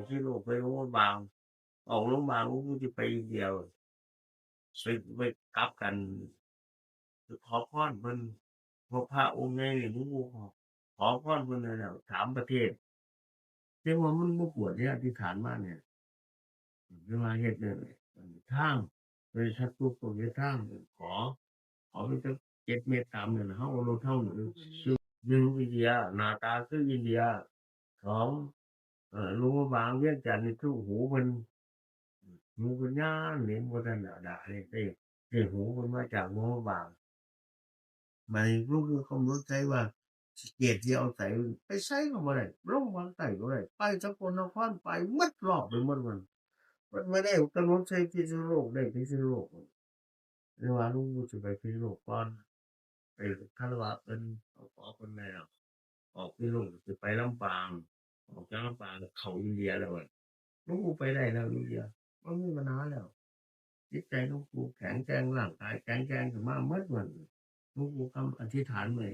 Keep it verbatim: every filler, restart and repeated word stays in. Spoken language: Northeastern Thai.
ที่โลกไปโรงพยาบาล ออกโรงพยาบาล โอ้ กูสิไปอินเดีย ไป ไปกลับกัน ไปขอพรเพิ่น เพราะพระองค์ใหญ่นี่ โอ้ ขอพรเพิ่นนั่นแหละ สามประเทศ แต่ว่ามันบ่ปวดเด้ อธิษฐานมาเนี่ย เวลาเฮ็ดเนี่ย ทาง บริษัททุกคนเฮ็ดทาง ขอ ขอเป็นจักเจ็ดเม็ด สามเม็ด เฮาเอารถเฮานี่ ซื้อ หนึ่ง อินเดีย หน้าตาคืออินเดีย สอง เอ่อ หลวงพระบาง เวียงจันทน์นี่คือหูเพิ่น หูเพิ่นยาน เห็นบ่ทันดา ได้ ได้ ได้หูเพิ่นมาจากหลวงพระบาง บัดนี้หลวงปู่กำหนดใส่ว่า สิเกตสิเอาใส ไปไสก็บ่ได้ ลงภาคใต้ก็บ่ได้ ไปสกลนคร ไปหมด รอบไปหมดมัน มันบ่ได้กำหนดใส่พิษณุโลก ได้พิษณุโลก เรียกว่าหลวงปู่สิไปพิษณุโลกก่อน ไปคารวะเพิ่น ขอเพิ่นแล้ว ออกพิษณุโลกสิไปลำปาง ออกจากลำปางก็เข้าอินเดียแล้วบัด หลวงปู่ไปได้แล้วอินเดีย บ่มีปัญหาแล้ว จิตใจหลวงปู่แข็งแกร่ง ร่างกายแข็งแกร่งขึ้นมาหมดบัด หลวงปู่กำอธิษฐานไว้